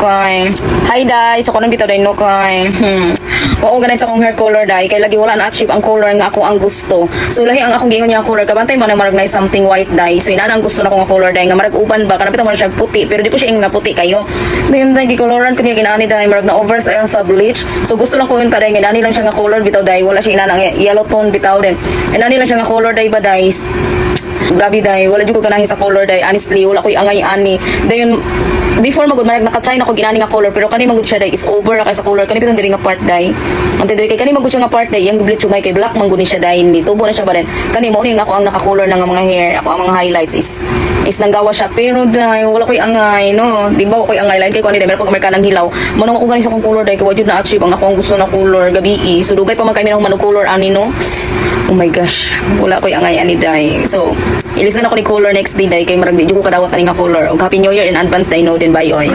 Kay. Hi day, so kuno bitaw day no kay. Wa organize akong hair color day kay lagi wala na achieve ang color nga ako ang gusto. So lahi ang akong giingon niya color, kabantay mo na marag na something white day. So inana ang gusto nako nga color day nga marag uban ba, kanang bitaw man siya puti pero di po siya nga puti kayo. Then day gikoloran ko niya ginani day, marag na over sa bleach. So gusto lang ko yun kaday nga inani lang siya nga color bitaw day, wala siya inana nga yellow tone bitaw din. Inani lang siya nga color day ba day. Grabe day, wala jud ko ganahin sa color day. Honestly, wala ko'y angay ani. Dayon before magud marag naka-try na ko ginani nga color pero kani magud siya day is over na kay sa color. Kani bitong diri nga part day. Ante diri kay kani magud siya nga part day, yang bleach umay kay black man gud ni siya day, hindi tubo na siya ba rin. Kani mo ni nga ako ang naka-color ng mga hair, ako ang mga highlights is nanggawa siya pero day wala ko'y angay no. Di ba wa ko'y angay lain kay ko ani day meron pag Amerikanang hilaw. Mo nang ako gani sa akong color day kay wa jud na achieve ang ako ang gusto na color gabi. So dugay pa man kay mi nang color ani no. Oh my gosh, wala ko'y angay ani day. So, ilis na ako ni color next day day kay marag di jud ko kadawat ani nga color. Og Happy New Year in advance day no din, bye oy.